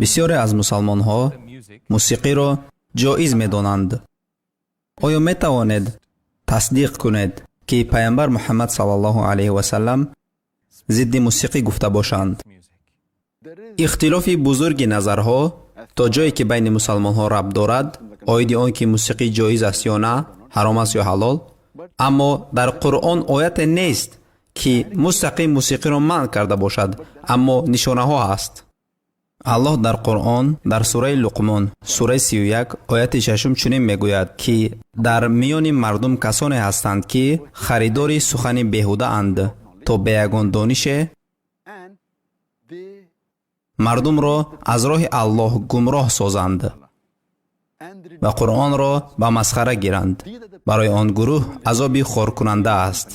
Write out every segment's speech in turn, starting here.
Бисёре аз мусалмонҳо мусиқиро ҷоиз медонанд. Оё метавонед тасдиқ кунед, ки пайғамбар Муҳаммад саллаллоҳу алайҳи васаллам зидди мусиқӣ гуфта бошанд? Ихтилофи бузурги назарҳо то ҷое ки байни мусалмонҳо рабт дорад оиди он ки мусиқӣ ҷоиз аст ё на, ҳаром аст ё ҳалол. Аммо дар Қуръон ояте нест, ки мустақим мусиқиро манъ карда бошад, аммо нишонаҳо ҳаст. Аллоҳ дар Қуръон дар сураи Луқмон, сураи 31, ояти 6 чунин мегӯяд, ки дар миёни мардум касоне ҳастанд, ки харидори сухани беҳудаанд, то бе ягон донише мардумро аз роҳи Аллоҳ гумроҳ созанд ва Қуръонро ба масхара гиранд. Барои он гурӯҳ азоби хоркунанда аст.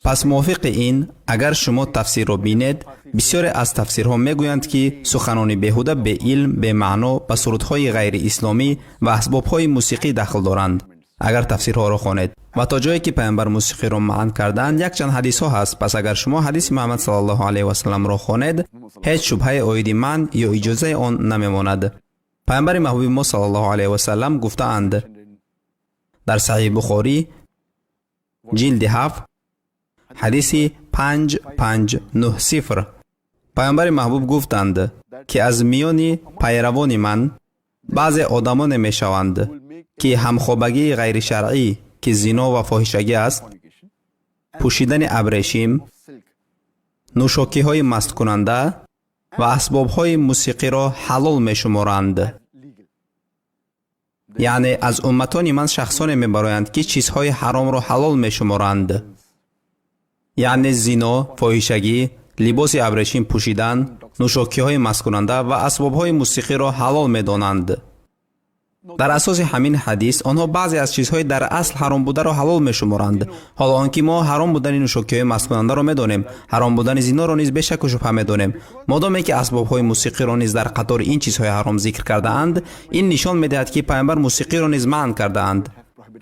Пас мувофиқи ин, агар шумо тафсирро бинед, бисёре аз тафсирҳо мегӯянд, ки суханони беҳуда, беилм, бемаъно ба сурудҳои ғайриисломӣ ва асбобҳои мусиқӣ дахл доранд, агар тафсирҳоро хонед. Ва то ҷое ки пайғамбар мусиқиро манъ кардаанд, якчанд ҳадисҳо ҳаст. Пас агар шумо ҳадиси Муҳаммад саллаллоҳу алайҳи васалламро хонед, ҳеҷ шубҳае оиди манъ ё иҷозаи он намемонад. Пайғамбари маҳбуби мо саллаллоҳу алайҳи васаллам гуфтаанд дар Саҳиҳи Бухорӣ, ҷилди 7, ҳадиси 5590, пайғамбари маҳбуб гуфтанд, ки аз миёни пайравони ман баъзе одамоне мешаванд, ки ҳамхобагии ғайришаръӣ, ки зино ва фоҳишагӣ аст, пӯшидани абрешим, нӯшокиҳои масткунанда ва асбобҳои мусиқиро ҳалол мешуморанд. Яъне аз умматони ман шахсоне мебароянд, ки чизҳои ҳаромро ҳалол мешуморанд, яъне зино, фоҳишагӣ, либоси абрешим пӯшидан, нӯшокиҳои масткунанда ва асбобҳои мусиқиро ҳалол медонанд. Дар асоси ҳамин ҳадис онҳо баъзе аз чизҳои дар асл ҳаром бударо ҳалол мешуморанд. Ҳоло он ки мо ҳаром будани нӯшокиҳои масткунандаро медонем, ҳаром будани зиноро низ бешаку шубҳа медонем. Модоме ки асбобҳои мусиқиро низ дар қатори ин чизҳои ҳаром зикр кардаанд, ин нишон медиҳад, ки пайғамбар мусиқиро низ манъ кардаанд.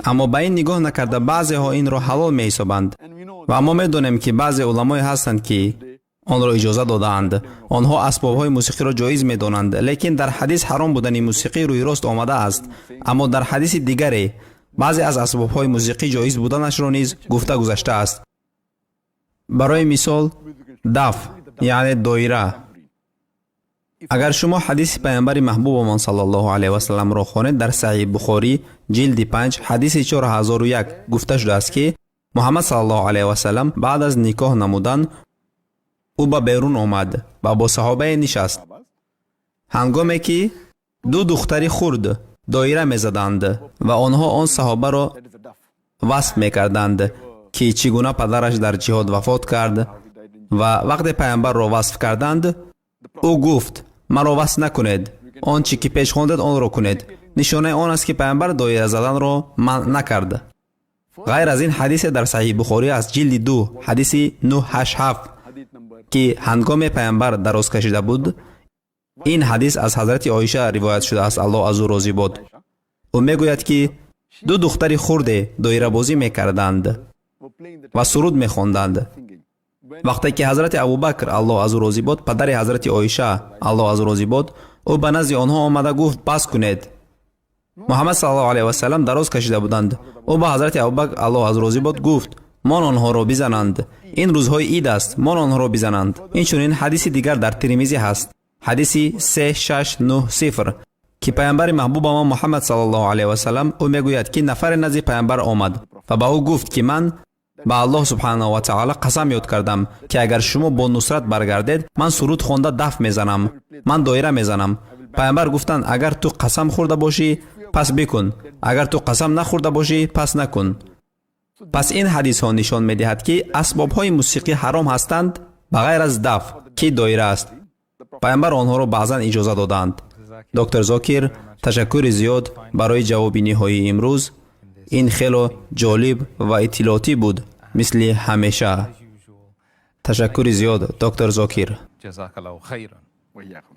Аммо ба ин нигоҳ накарда, баъзеҳо инро ҳалол меҳисобанд. Ва мо медонем, ки баъзе уламое ҳастанд, ки онро иҷоза додаанд. Онҳо асбобҳои мусиқиро ҷоиз медонанд, лекин дар ҳадис ҳаром будани мусиқӣ рӯйрост омадааст. Аммо дар ҳадиси дигаре баъзе аз асбобҳои мусиқӣ ҷоиз буданашро низ гуфта гузаштааст. Барои мисол, даф, яъне доира. Агар шумо ҳадиси пайғамбари маҳбубамон саллаллоҳу алайҳи васалламро хонед, дар Саҳиҳи Бухорӣ, ҷилди 5, ҳадиси 4001 гуфта шудааст, ки Муҳаммад саллаллоҳу алайҳи васаллам баъд аз никоҳ намудан ӯ ба берун омад ва бо саҳобае нишаст, ҳангоме ки ду духтари хурд доира мезаданд ва онҳо он саҳобаро васф мекарданд, ки чӣ гуна падараш дар ҷиҳод вафот кард. Ва вақте пайғамбарро васф карданд, ӯ гуфт: «Маро васф накунед, он чӣ ки пеш хондед, онро кунед». Нишонаи он аст, ки пайғамбар доира заданро манъ накард. Ғайр аз ин, ҳадисе дар Саҳиҳи Бухорӣ аст, ҷилди 2, ҳадиси 987, ки ҳангоме пайғамбар дароз кашида буд. Ин ҳадис аз ҳазрати Оиша ривоят шудааст, Аллоҳ аз ӯ розӣ бод. Ӯ мегӯяд, ки ду духтари хурде доирабозӣ мекарданд ва суруд мехонданд. Вақте ки ҳазрати Абубакр, Аллоҳ аз ӯ розӣ бод, падари ҳазрати Оиша, Аллоҳ аз ӯ розӣ бод, ӯ ба назди онҳо омада гуфт: «Бас кунед». Муҳаммад саллаллоҳу алайҳи васаллам дароз кашида буданд. Ӯ ба ҳазрати Абубакр, Аллоҳ аз ӯ розӣ бод, гуфт: «Мон онҳоро бизананд, ин рӯзҳои ид аст, мон онҳоро бизананд». Инчунин ҳадиси дигар дар Тирмизӣ ҳаст, ҳадиси 3690, ки пайғамбари маҳбубамон Муҳаммад саллаллоҳу алайҳи васаллам, ӯ мегӯяд, ки нафаре назди пайғамбар омад ва ба ӯ гуфт, ки ман ба Аллоҳ субҳанаҳу ва таъоло қасам ёд кардам, ки агар шумо бо нусрат баргардед, ман суруд хонда даф мезанам, ман доира мезанам. Пайғамбар гуфтанд: «Агар ту қасам хӯрда бошӣ, пас бикун, агар ту қасам нахӯрда бошӣ, пас накун». Пас ин ҳадисҳо нишон медиҳад, ки асбобҳои мусиқӣ ҳаром ҳастанд, ба ғайр аз даф, ки доира аст. Пайғамбар онҳоро баъзан иҷоза додаанд. Доктор Зокир, ташаккури зиёд барои ҷавоби ниҳоии имрӯз. Ин хело ҷолиб ва иттилоотӣ буд, мисли ҳамеша. Ташаккури зиёд, доктор Зокир. جزاك الله خيرا. وإياكم.